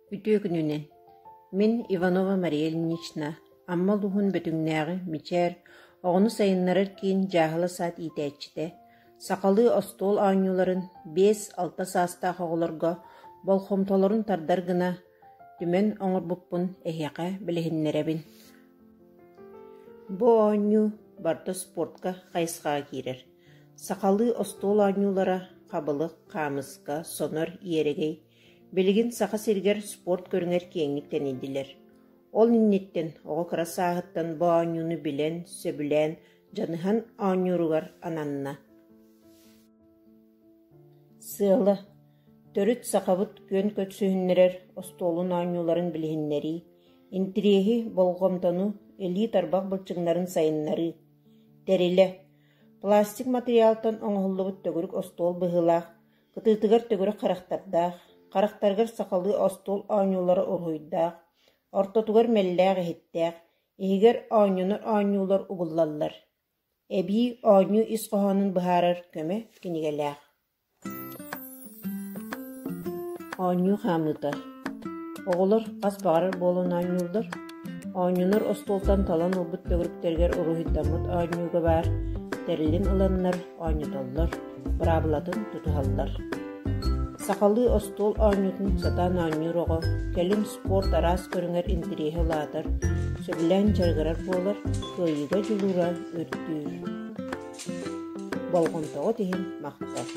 Үтүө күнүнэн! Мин Иванова Мария Ильинична, Амма улууһун Бөтүҥнээҕи Мичээр оҕону сайыннарар киин дьааһыла саад иитээччитэ, сахалыы остуол оонньууларын 5-6 саастаах оҕолорго болҕомтолорун тардар гына түмэн оҥорбуппун эһиэхэ билиһиннэрэбин. Бу оонньуу барыта спортка хайысхаҕа киирэр. Сахалыы остуол оонньуулара хабылык, хаамыска, сонор, иэрэгэй Билигин Саха сиригэр спорт көрүҥэр киэҥник тэнийдилэр. Ол инниттэн оҕо кыра сааһыттан бу оонньууну билэн, сөбүлээн, дьаныһан оонньууругар ананна. Сыала: төрүт сахабыт күөн көрсүһүннэрэр остуолун оонньууларын билиһиннэрии, интириэһи, болҕомтону, илии-тарбах былчыҥнарын сайыннарыы. Тэрилэ: пластик матырыйаалтан оҥоһуллубут төгүрүк остуол быһыылаах Кытыытыгар төгүрүк харахтардаах, харахтарыгар сахалыы остуол оонньуулара уруһуйдаах, ортотугар мэллээх иһиттээх, иһигэр оонньонор оонньуулар угуллаллар. Эбии оонньуу ис хоһоонун быһаарар көмө кинигэлээх. Оонньуу хаамыыта Оҕолор хас баҕарар буолан оонньууллар. Оонньонор остуолтан талан ылбыт төгүрүктэригэр уруһуйдаммыт оонньууга баар тэрилин ыланнар оонньотоллор, быраабылатын тутуһаллар. Сахалыы остуол оонньуутун сатаан оонньуур оҕо кэлин спорт араас көрүҥэр интэриэһэ улаатар, сөбүлээн дьарыгырар буолар, кыайыыга дьулуура үрдүүр. Болҕомтоҕут иһин махтал.